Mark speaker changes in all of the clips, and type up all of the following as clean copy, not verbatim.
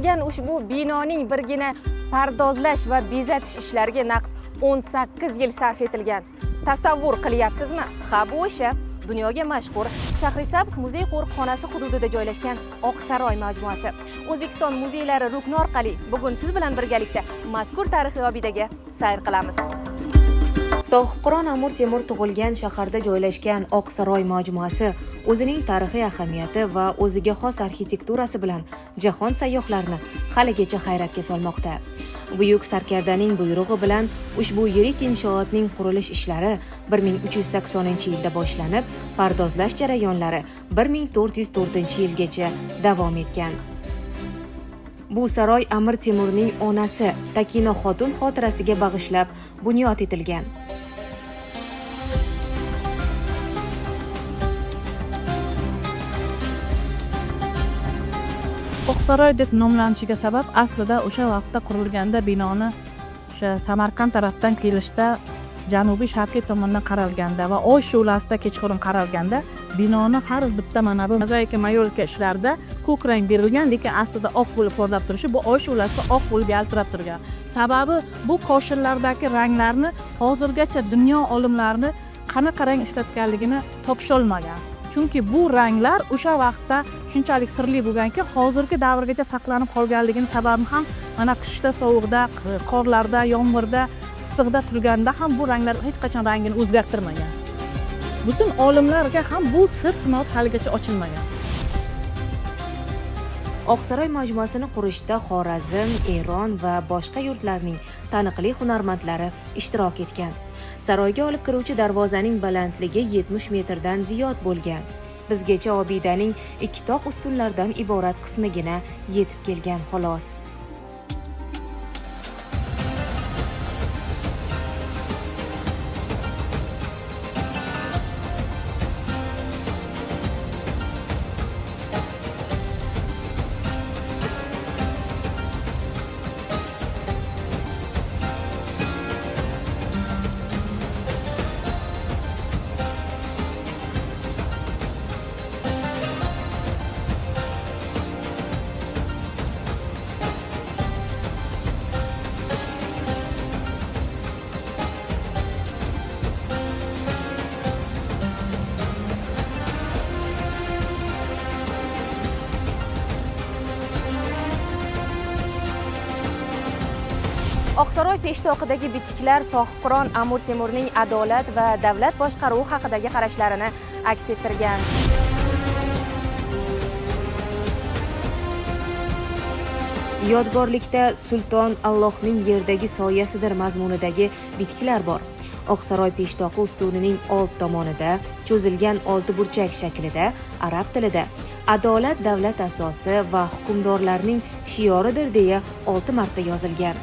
Speaker 1: ko'rgan ushbu binoning birgina pardozlash va bezatish ishlariga naqd 18 yil sarf etilgan. Tasavvur qilyapsizmi? Ha, bu o'sha dunyoga mashhur Shahrisabz muzey qo'riqxonasi hududida joylashgan Oqsaroy majmuasi. O'zbekiston muzeylari rukni orqali bugun siz bilan birgalikda mazkur tarixiy obidaga sayr qilamiz. Sohibqiron Amir Temur tug'ilgan shaharda joylashgan Oqsaroy majmuasi o'zining tarixiy ahamiyati va o'ziga xos arxitekturasi bilan jahon sayyohlarini haligacha hayratga solmoqda. Buyuk sarkardaning buyrug'i bilan ushbu yirik inshootning qurilish ishlari 1380-yilda boshlanib, pardozlash jarayonlari 1404-yilgacha davom etgan. Bu saroy Amir Temurning onasi Takina Xotun xotirasiga bag'ishlab bunyod etilgan.
Speaker 2: Oqsaroy deb nomlanishiga sabab aslida o'sha vaqtda qurilganda binoni o'sha Samarqand tarafdan kelishda janubiy sharqiy tomondan qaralganda va oy shu'lasida kechqurun qaralganda binoni har bitta mana bu mozaika mayolika ishlarida ko'k rang berilgan, lekin aslida oq bo'lib porlab turishi, bu oy shu'lasida oq bo'lib yaltirab turgan. Sababi bu koshirlardagi ranglarni hozirgacha dunyo olimlarini qanaqa rang ishlatganligini topisholmagan. Chunki bu ranglar o'sha vaqtda shunchalik sirli bo'lganki, hozirgi davrgacha saqlanib qolganligini sababi ham mana qishda sovuqda, qorlarda, yomg'irda, issiqda turganda ham bu ranglar hech qachon rangini o'zgartirmagan. Butun olimlarga ham bu sir sinov haligacha ochilmagan.
Speaker 1: Oqsaroy majmuasini qurishda Xorazm, Eron va boshqa yurtlarning taniqli hunarmandlari ishtirok etgan. Saroyga olib kiruvchi darvozaning balandligi 70 metrdan ziyod bo'lgan. Bizgacha obidaning ikki tog' ustunlardan iborat qismigina yetib kelgan xolos. Oqsaroy peshtoqidagi bitiklar Sohibqiron Amir Temurning adolat va davlat boshqaruvi haqidagi qarashlarini aks ettirgan. Yodgorlikda Sulton Allohning yerdagi soyasidir mazmunidagi bitiklar bor. Oqsaroy peshtoqi ustunining old tomonida cho'zilgan olti burchak shaklida arab tilida adolat davlat asosi va hukmdorlarning shioridir deya 6 marta yozilgan.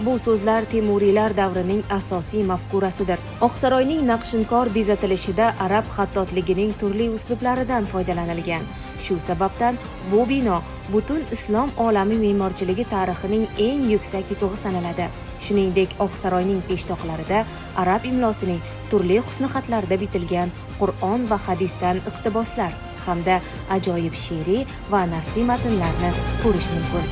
Speaker 1: Bu so'zlar Temuriylar davrining asosiy mafkurasidir. Oqsaroyning naqshinkor bezatilishida arab xattotligining turli uslublaridan foydalanilgan. Shu sababdan bu bino butun islom olami me'morchiligi tarixining eng yuksak yutug'i sanaladi. Shuningdek, Oqsaroyning peshtoqlarida arab imlosining turli husnixatlarida bitilgan Qur'on va hadisdan iqtiboslar hamda ajoyib she'riy va nasriy matnlarni ko'rish mumkin.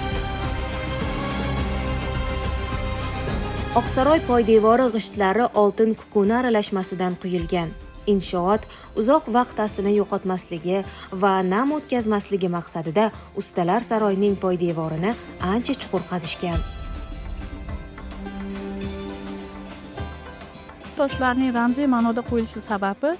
Speaker 1: Oqsaroy poydevori g'ishtlari oltin kukuni aralashmasidan quyilgan. Inshoot uzoq vaqt aslini yo'qotmasligi va nam o'tkazmasligi maqsadida ustalar saroyning poydevorini ancha chuqur qazishgan.
Speaker 2: Toshlarning ramziy ma'noda qo'yilishi sababi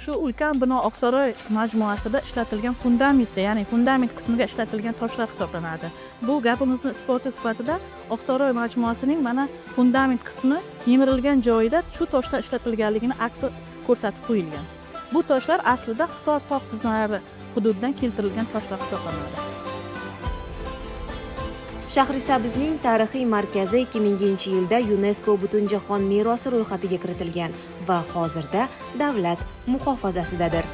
Speaker 2: shu ulkan bino Oqsaroy majmuasida ishlatilgan fundamentda, ya'ni fundament qismiga ishlatilgan toshlar hisoblanadi. Bu gapimizni isboti sifatida Oqsaroy majmuasining mana fundament qismi yemirilgan joyida shu toshlar ishlatilganligini aksi ko'rsatib qo'yilgan. Bu toshlar aslida Hisor tog' tizmalari hududidan keltirilgan toshlar hisoblanadi.
Speaker 1: Shahrisabzning tarixiy markazi 2000-yilda UNESCO Butunjahon merosi ro'yxatiga kiritilgan va hozirda davlat muhofazasidadir.